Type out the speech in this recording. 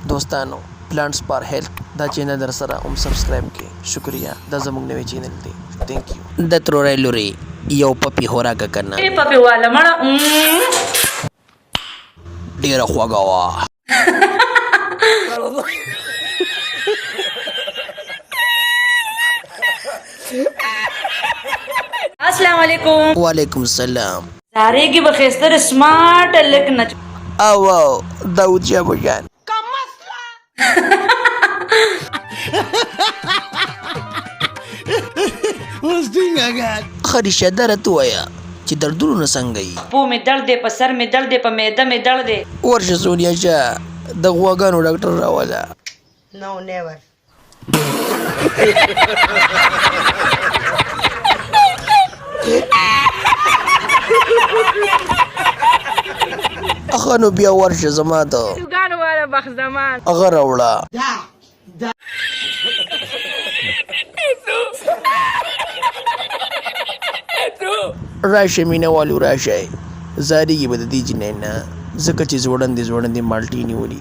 دوستانو پلانټس فار هیلث دا چینل درسره هم سبسکرایب کړئ شکریه دا زموږ نوی چینل دی تینک یو. د ترورې لورې یو پپی خو راکه کنه. پپی واله مړه. ډیره خوږه وه. السلام علیکم. وعلیکم السلام. زارېږي به ښایسته د سمارټ هلک نه. او او داود شاه جان. ښه رشته راته ووایه چې دردونو نه څنګه یي. پښو مې دړد دی، په سر مې دړد دی، په معده مې دړد دی. ورشه سونیا شه د غواګانو ډاکټر راوله. No, never. ښه نو بیا ورشه زما د ګانو والا بخت زمان هغه راوړه. راشه مینه والو راشئ، ځارېږي به د دې جینۍ نه، ځکه چې ځوړندې ځوړندې مالټې نیولې دي.